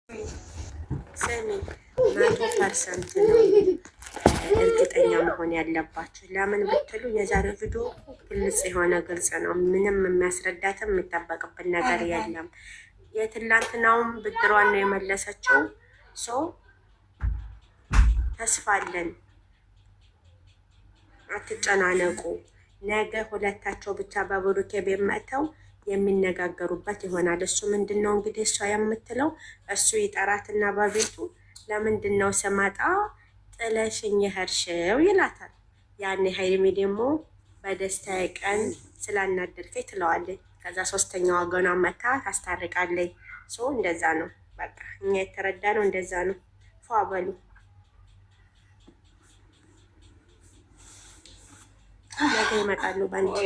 ስሚ፣ 100% ነው እርግጠኛ መሆን ያለባችሁ። ለምን ብትሉ የዛሬው ቪዲዮ ግልጽ የሆነ ግልጽ ነው። ምንም የሚያስረዳትም የሚጠበቅብን ነገር የለም። የትላንትናውም ብድሯን ነው የመለሰችው። So ተስፋ አለን። አትጨናነቁ። ነገ ሁለታቸው ብቻ በብሩኬ ቤት መጥተው የሚነጋገሩበት ይሆናል። እሱ ምንድን ነው እንግዲህ እሷ የምትለው እሱ ይጠራትና በቤቱ ለምንድን ነው ስመጣ ጥለሽኝ የሄድሽው ይላታል። ያኔ ሀይሚ ደግሞ በደስታ ቀን ስላናደድከኝ ትለዋለች። ከዛ ሶስተኛ ወገኗ መታ ታስታርቃለች። So እንደዛ ነው በቃ እኛ የተረዳ ነው እንደዛ ነው። ፏ በሉ። ነገ ይመጣሉ በአንድ።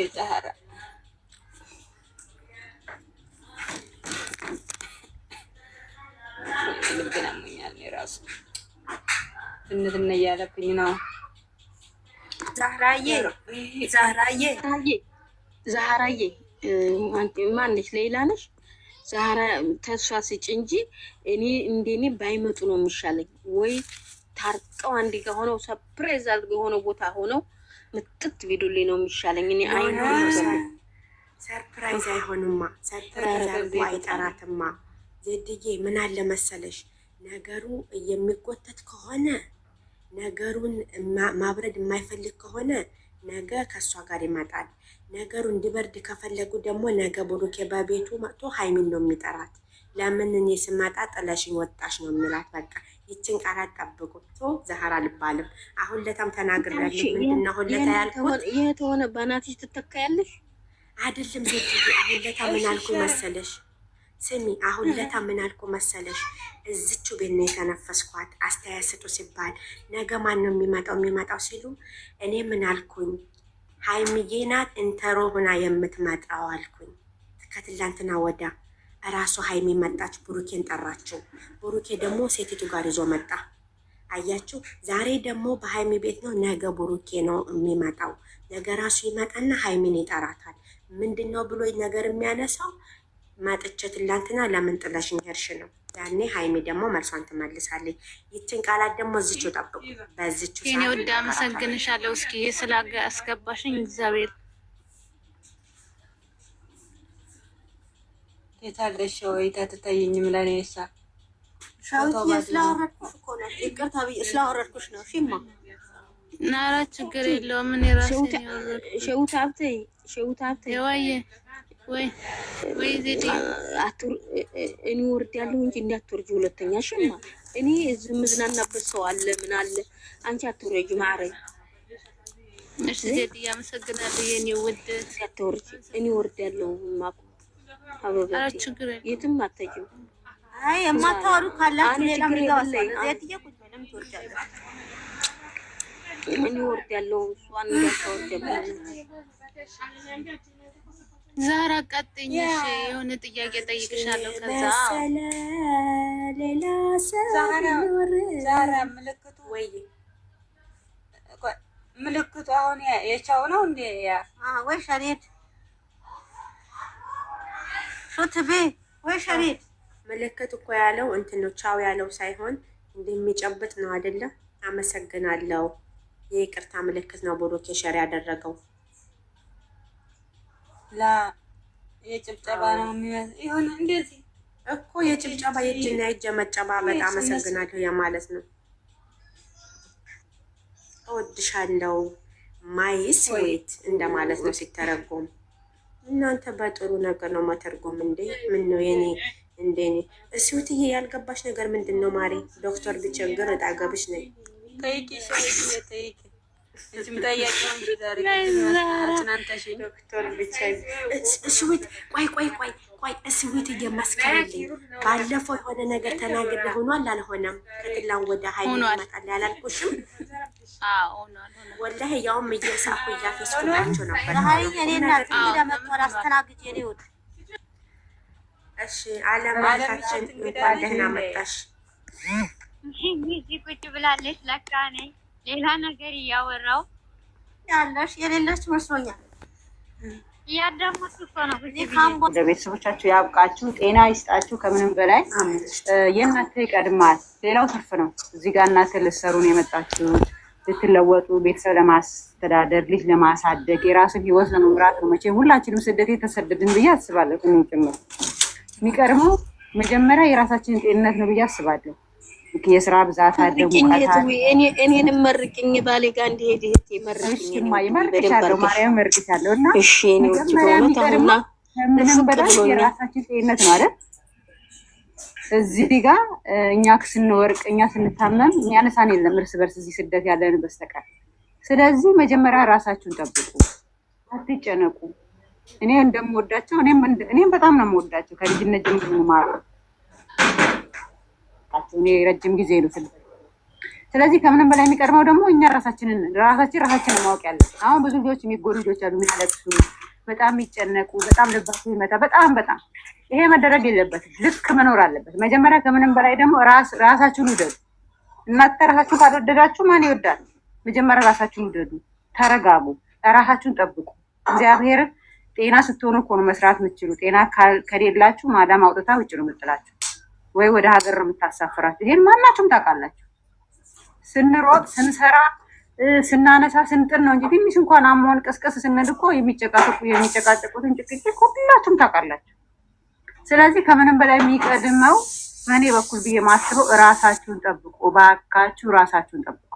ልቤን አሞኛል። እኔ እራሱ ትንትን እያለብኝ ነው። ዛህራዬ ዛህራዬ ዛህራዬ ማነች? ሌላ ነሽ? ዛህራ ተስፋ ስጭ እንጂ እኔ እንደኔ ባይመጡ ነው የሚሻለኝ። ወይ ታርቀው አንድ ጋር ሆነው surprise አድርገው የሆነ ቦታ ሆነው ምጥት ቢሉልኝ ነው የሚሻለኝ። እኔ አይ Surprise አይሆንማ፣ surprise አድርጎ አይጠራትማ። ዜድዬ ምን አለ መሰለሽ፣ ነገሩ የሚጎተት ከሆነ፣ ነገሩን ማብረድ የማይፈልግ ከሆነ ነገ ከእሷ ጋር ይመጣል። ነገሩ እንዲበርድ ከፈለጉ ደግሞ ነገ ብሩኬ በቤቱ መጥቶ ሀይሚን ነው የሚጠራት። ለምን እኔ ስመጣ ጥለሽኝ ወጣሽ ነው የሚላት። በቃ ይችን ቃላት ጠብቁ። ዛህራ አልባልም። አሁን ለታም ተናግሬያለሁ። ምንድን ነው አሁን ለታ ያልኩት? ይህ ተሆነ በናትሽ ትተካያለሽ አይደለም ዜድዬ? አሁን ለታ ምን አልኩ መሰለሽ? ስሚ፣ አሁን ለታ ምን አልኩ መሰለሽ? እዝቹ ቤት ነው የተነፈስኳት። አስተያየት ስጡ ሲባል ነገ ማን ነው የሚመጣው ሲሉ እኔ ምን አልኩኝ? ሀይሚዬ ናት intro ሆና የምትመጣው አልኩኝ። ከትላንትና ወዳ እራሱ ሀይሚ መጣች፣ ብሩኬን ጠራችው። ብሩኬ ደግሞ ሴቲቱ ጋር ይዞ መጣ። አያችሁ፣ ዛሬ ደግሞ በሀይሚ ቤት ነው፣ ነገ ብሩኬ ነው የሚመጣው። ነገ ራሱ ይመጣና ሀይሚን ይጠራታል። ምንድን ነው ብሎ ነገር የሚያነሳው መጥቼ ትላንትና ለምን ጥለሽኝ ሄድሽ ነው። ያኔ ሀይሚ ደግሞ መልሷን ትመልሳለች። ይችን ቃላት ደግሞ እዝቹ ጠብቁ። በዝቹ የኔ ውድ አመሰግንሻለሁ። እስኪ ስላገ አስገባሽኝ እግዚአብሔር የታለሽ ወይ አትታየኝም። ለእኔ እሷ ሻውትዬ ስላወረድኩሽ እኮ ነው። ይቅርታ ብዬ ስላወረድኩሽ ነው። እሺማ ናራ ችግር የለውም። እኔ ራሴ ሸውት ሀብቴ፣ ሸውት ሀብቴ። ወይ ወይ ወይ ዜዴ። እኔ ወርዳለሁ እንጂ እንዳትወርጂ ሁለተኛ። ሽማ እኔ እዚህ የምዝናናበት ሰው አለ ምን አለ፣ አንቺ አትውረጂ ማዕረግ። እሺ ዜዴ አመሰግናለሁ የኔ ውድ። አትወርጂ፣ እኔ ወርዳለሁ። ማቁ አበባ ችግር የለውም። የትም አትሄጂም። አይ የማታወሩ ካላችሁ ሌላ የሚገባ ሰው አለ። ዜድዬ ቁጭ በይ፣ ለምን ትወርጃለሽ? እኔ ወርዳለሁ። እሷን እንዳታወርጃለሁ። ዛራ ቀጥኝ። እሺ የሆነ ጥያቄ ጠይቅሻለሁ። ከዛ መሰለ ሌላ ሰው ቢኖር ዛራ ምልክቱ ወይ ምልክቱ አሁን የቻው ነው እንዴ? ያ ወይ ሸሪድ ሹትቤ ወይ ሸሪድ ምልክት እኮ ያለው እንትን ነው፣ ቻው ያለው ሳይሆን እንደሚጨብጥ ነው አይደለም? አመሰግናለሁ የይቅርታ ምልክት ነው ብሩኬ share ያደረገው። ላ የጭብጨባ ነው የሚመስል ይሁን እንደዚህ እኮ የጭብጨባ የእጅና የእጅ መጨባበጥ አመሰግናለሁ የማለት ነው። እወድሻለሁ my sweet እንደማለት ነው ሲተረጎም። እናንተ በጥሩ ነገር ነው መተርጎም እንዴ? ምን ነው የኔ እንደኔ እስውትዬ ያልገባሽ ነገር ምንድን ነው ማሬ? ዶክተር ቢቸግር እጣ ገብሽ ነኝ። ጠይቂ ሸውዬ ጠይቂ። እዚህም ጠያቂው እንጂ ዛሬ ትናንተሽኝ ዶክተር ቢቸግር እስዊት፣ ቆይ ቆይ ቆይ ቆይ እስዊት እየመስከረልኝ ባለፈው የሆነ ነገር ተናግሬ ሆኗል አልሆነም? ከትላን ወደ ሀይል ይመጣል ያላልኩሽም? አዎ ሆኗል ሆኗል። ወላሂ ያውም እየሳኩ እያፌስኩላቸው ነበር። ዛሬ የኔ እናት እንግዳ መጥቷል። አስተናግጅ የኔ ውድ። እሺ አለማታችን እንኳን ደህና መጣሽ። እዚህ ቁጭ ብላለች። ለካ እኔ ሌላ ነገር እያወራው ያለሽ የሌለች መስሎኛል። እያዳመጥኩ እኮ ነው። ለቤተሰቦቻችሁ ያብቃችሁ፣ ጤና ይስጣችሁ። ከምንም በላይ የእናንተ ይቀድማል፣ ሌላው ትርፍ ነው። እዚህ ጋር እናንተ ልትሰሩ ነው የመጣችሁት፣ ልትለወጡ፣ ቤተሰብ ለማስተዳደር፣ ልጅ ለማሳደግ፣ የራስን ህይወት ለመምራት ነው። መቼም ሁላችንም ስደት የተሰደድን ብዬ አስባለሁ፣ እኔም ጭምር። የሚቀድመው መጀመሪያ የራሳችንን ጤንነት ነው ብዬ አስባለሁ። የስራ ብዛት አለ፣ ሙቀት አለ። እኔንም መርቅኝ፣ ባሌ ጋር እንዲሄድ እህቴ መርቅኝ። እሺ እማዬ መርቅሻለሁ፣ ማርያም መርቅሻለሁ። እና እሺ እኔ ውጭ መጀመሪያ በእውነት አሁና የሚቀድመው ከምንም ፍቅ በላይ ብሎኛል። የራሳችን ጤንነት ነው አይደል? እዚህ ጋር እኛ ስንወርቅ እኛ ስንታመም የሚያነሳን የለም እርስ በርስ እዚህ ስደት ያለን በስተቀር። ስለዚህ መጀመሪያ ራሳችሁን ጠብቁ፣ አትጨነቁ። እኔ እንደምወዳቸው እኔም በጣም ነው የምወዳቸው ከልጅነት ጀምሮ ነው የማውቃቸው። እኔ ረጅም ጊዜ ነው ስደት። ስለዚህ ከምንም በላይ የሚቀድመው ደግሞ እኛ ራሳችንን ራሳችንን ማወቅ ያለብን። አሁን ብዙ ልጆች የሚጎዱ ልጆች አሉ፣ የሚያለቅሱ፣ በጣም የሚጨነቁ፣ በጣም ልባቸው ይመታ፣ በጣም በጣም ይሄ መደረግ የለበትም። ልክ መኖር አለበት። መጀመሪያ ከምንም በላይ ደግሞ ራሳችሁን ውደዱ። እናንተ ራሳችሁን ካልወደዳችሁ ማን ይወዳል? መጀመሪያ ራሳችሁን ውደዱ፣ ተረጋጉ፣ ራሳችሁን ጠብቁ። እግዚአብሔርን ጤና ስትሆኑ እኮ ነው መስራት የምትችሉ። ጤና ከሌላችሁ ማዳም አውጥታ ውጭ ነው የምጥላችሁ፣ ወይ ወደ ሀገር ነው የምታሳፍራችሁ። ይሄን ማናችሁም ታውቃላችሁ። ስንሮጥ ስንሰራ ስናነሳ ስንጥል ነው እንጂ ትንሽ እንኳን አሞን ቀስቀስ ስንል እኮ የሚጨቃጨቁትን ጭቅጭቅ ሁላችሁም ታውቃላችሁ። ስለዚህ ከምንም በላይ የሚቀድመው በእኔ በኩል ብዬ ማስበው እራሳችሁን ጠብቁ፣ እባካችሁ ራሳችሁን ጠብቁ፣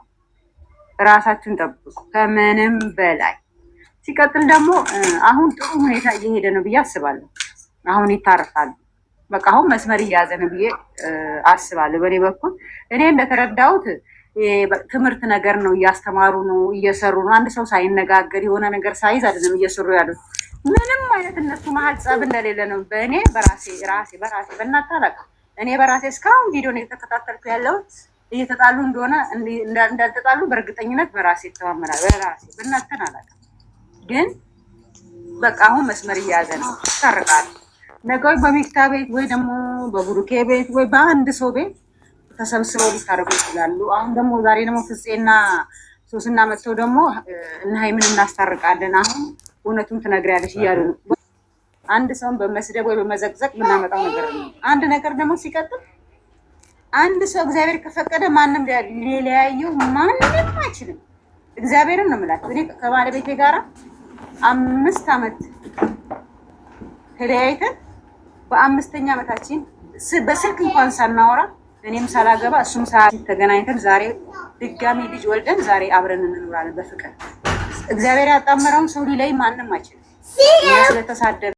ራሳችሁን ጠብቁ ከምንም በላይ። ሲቀጥል ደግሞ አሁን ጥሩ ሁኔታ እየሄደ ነው ብዬ አስባለሁ። አሁን ይታረቃሉ። በቃ አሁን መስመር እየያዘ ነው ብዬ አስባለሁ። በእኔ በኩል እኔ እንደተረዳሁት ትምህርት ነገር ነው፣ እያስተማሩ ነው፣ እየሰሩ ነው። አንድ ሰው ሳይነጋገር የሆነ ነገር ሳይዝ አይደለም እየሰሩ ያሉት። ምንም አይነት እነሱ መሀል ጸብ እንደሌለ ነው። በእኔ በራሴ ራሴ በራሴ በእናትህ አላውቅም። እኔ በራሴ እስካሁን ቪዲዮ ነው የተከታተልኩ ያለሁት እየተጣሉ እንደሆነ እንዳልተጣሉ በእርግጠኝነት በራሴ ይተማመናል። በራሴ በእናንተን አላውቅም፣ ግን በቃ አሁን መስመር እየያዘ ነው። ይታረቃሉ። ነገ ወይ በሚፍታ ቤት ወይ ደግሞ በቡሩኬ ቤት ወይ በአንድ ሰው ቤት ተሰብስበው ሊታረቁ ይችላሉ። አሁን ደግሞ ዛሬ ደግሞ ፍፄና ሶስና መጥተው ደግሞ እነ ሀይምን እናስታርቃለን፣ አሁን እውነቱን ትነግሪያለሽ እያሉ ነው። አንድ ሰውን በመስደብ ወይ በመዘቅዘቅ የምናመጣው ነገር ነው። አንድ ነገር ደግሞ ሲቀጥል አንድ ሰው እግዚአብሔር ከፈቀደ ማንም ሊለያየው ማንም አይችልም። እግዚአብሔርን ነው የምላቸው። እኔ ከባለቤቴ ጋራ 5 ዓመት ተለያይተን በአምስተኛ ዓመታችን በስልክ እንኳን ሳናወራ እኔም ሳላገባ እሱም ተገናኝተን ዛሬ ድጋሚ ልጅ ወልደን ዛሬ አብረን እንኖራለን በፍቅር። እግዚአብሔር ያጣመረውን ሰው ሊለይ ማንም አይችልም። ስለተሳደበ